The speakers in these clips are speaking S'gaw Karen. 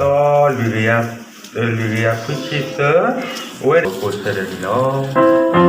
ဒီးလွံၢ်ကယၤ, လွံၢ်ကယၤခွံဆံသၢ, အဝဲကိးဆၢဒၢးန့ၣ်လီၤ.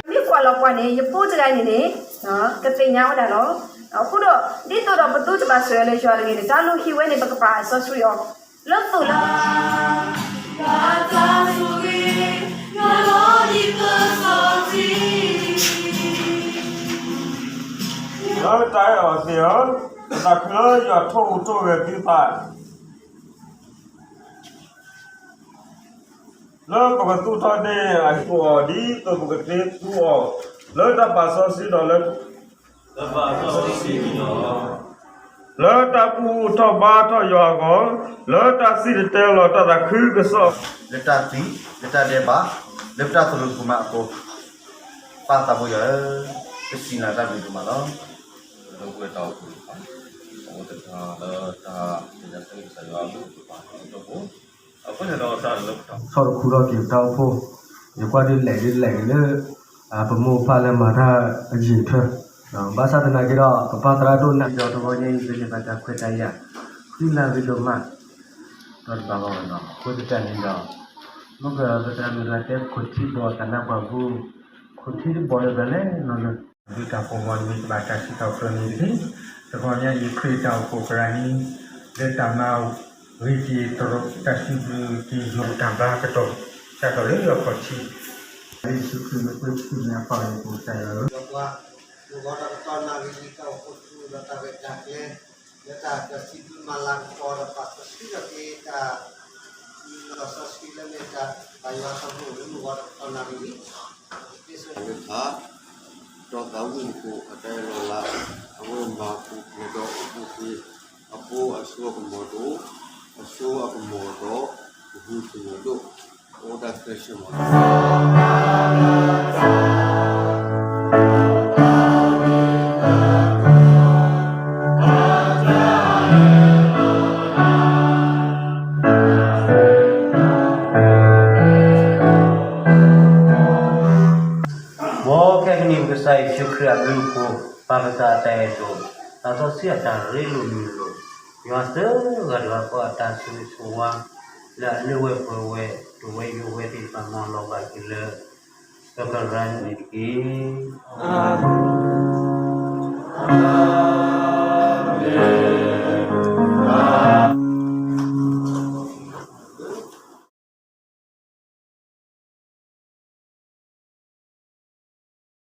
မ့ၢ်ကွၢ်လီၤပှၤန့ၣ် ယဖိတဂၤန့ၣ်န့ၣ် ကသ့ၣ်ညါဝဲဒၣ်လီၤ. အဃိဒီး ဒ်သိးဒီးပသုတဘၣ်ဆိၣ်အၢလၢယွၤတဂ့ၤန့ၣ် တၢ်လိၣ်ဟံးဝဲန့ၣ် ပကပာ်စီဆှံအီၤ လၢသိၣ်လၢ လၢတၢ်အဲၣ်အီၤသ့ၣ်ဧၢ, ပသးခုလၢယွၤထိၣ်ဟူးထိၣ်ဂဲၤသုသး လၢပကသူၣ်ထီၣ်န့ၢ်အဟံၣ်အဃိ ဒ်သိးပကသ့သူအီၤ လၢတၢ်ပာ်စီဆှံဒီးလၢ လၢတၢ်ဘူၣ်ထီၣ်ဘါထီၣ်ယွၤအဂီၢ်, လၢတၢ်စံၣ်တဲၤတဲလီၤတၢ်သးခုကစီၣ်, လၢတၢ်သံ, လၢတၢ်ဒဲးဘး, လၢပတၢ်သရူးကမၣ်အဃိ, ပၢ်သးဘိယွၤဧၢ, ပစံးနၤတၢ်ဘျုးဒိၣ်မးလီၤ. လၢပဝဲတၢ်အိၣ်ဖှိၣ်န့ၣ်, အဝဲတခါလၢတၢ်သ့ၣ်ညါဆၢကစၢ်ယွၤအဘျုးအဖှိၣ် အဃိန့ၣ်ဒီးတၢ်လၢပတၢ် ဆီၣ်တခူထီၣ်က့ၤပတၢ်အိၣ်ဖှိၣ်, ယကွၢ်ဒ်လဲၣ်ဒ်လဲၣ်ဂ့ၤလၢ ပမိၢ်ပၢ်လၢမၤတၢ်အယံၤအထၢၣ်, ဘၣ်ဆၣ်သနာ်က့ဒီး ပပၢ်သရၣ်ဒိၣ်နၢ် ဒီးတဝီညါအံၤ ပန့ၢ်ဘၣ်တၢ်ခွဲးတၢ်ယာ် ဃံလၤဂ့ၤဒိၣ်မး ဒီးတဘၣ်ဂီၢ်နီၤ. အဃိသတးန့ၣ်ဒီး မ့ၢ်ကပသရၣ်မုၣ်တဂၤတဲ ခိၣ်ထံဘီၣ်သးနါပှၢ်ပူၤ, ခိၣ်ထံတဘီၣ်လၢပလဲၤနီၤလၢ ဒုးတၢ်ဖှိၣ်မီၤနံၤ တဘၣ်တၢ်စံးထီၣ်ပတြၢၤန့ၣ်တက့ၢ်. တဂီၢ်ညါအံၤ ခရံာ်တၢ်အိၣ်ဖှိၣ်ကရၢနံၤ လၢတၢ်မၤဂ့ၤက့ၤတြီ တၢ်စံးဘျုးက့ၤယွၤတၢ်ဘါကတီၢ် စးထီၣ်လၢအခီၣ်ထံး လၢယ့ၣ်ၡူးခရံာ်မ့ၢ်ပှဲၤထံန့ၣ်အပၢ်န့ၣ် ပကစၢ်ယွၤဧၢ, ဒီးပှၤ မုၢ်ဂီၤဒီးကတီၢ်နၣ်ရံၣ်လံ တၢ်အိၣ်ဖှိၣ်ထူဒီးတၢ်ရဲၣ်တၢ်ကျဲၤ လၢတၢ်ကစံးဘျုးမၤလၤကပီၤဒီးပာ်စီဆှံထီၣ်က့ၤတၢ် လီၤစီဆှံလၢမ့ၢ်တၢ်ဘါယွၤအသးပူၤလၢမုၢ်ဂီၤဒီးကတီၢ်နၣ်ရံၣ်လံ တၢ်သးဝံၣ်အခိၣ်အတၢ်အဲၣ်လီၤလး အဝဲမၤပူၤဖျဲးဒီးအိၣ်ဘူးက့ၤ အဖိအဆိအကမီၤဒိၣ် အဆိအကမီၤဒီး ကဟုကညီၤဒိၣ် အိၣ်ဒၣ်ကျဲးစၢးမီၤ မ်ခဲကနံၣ်ပကစၢ်ယ့ၣ်ၡူးခရံာ်အဘျုးအဖှိၣ် ပၢ်ကစၢ်အတၢ်အဲၣ်ဒိၣ် သးစီဆှံအတၢ်ရ့လိာ်မုာ်လိာ် ယွၤသၢဂၤတဂၤဃီအတၢ်ဆိၣ်ဂ့ၤဆိၣ်ဝါ လၢအလၢဝဲပှဲၤဝဲ ဒိၣ်ဝဲယိာ်ဝဲသ့ၣ်တဖၣ် မ်လီၤဘၣ်က့ၤလၢ ပကရၢန့ၣ်တက့ၢ်. အၤမ့ၣ်.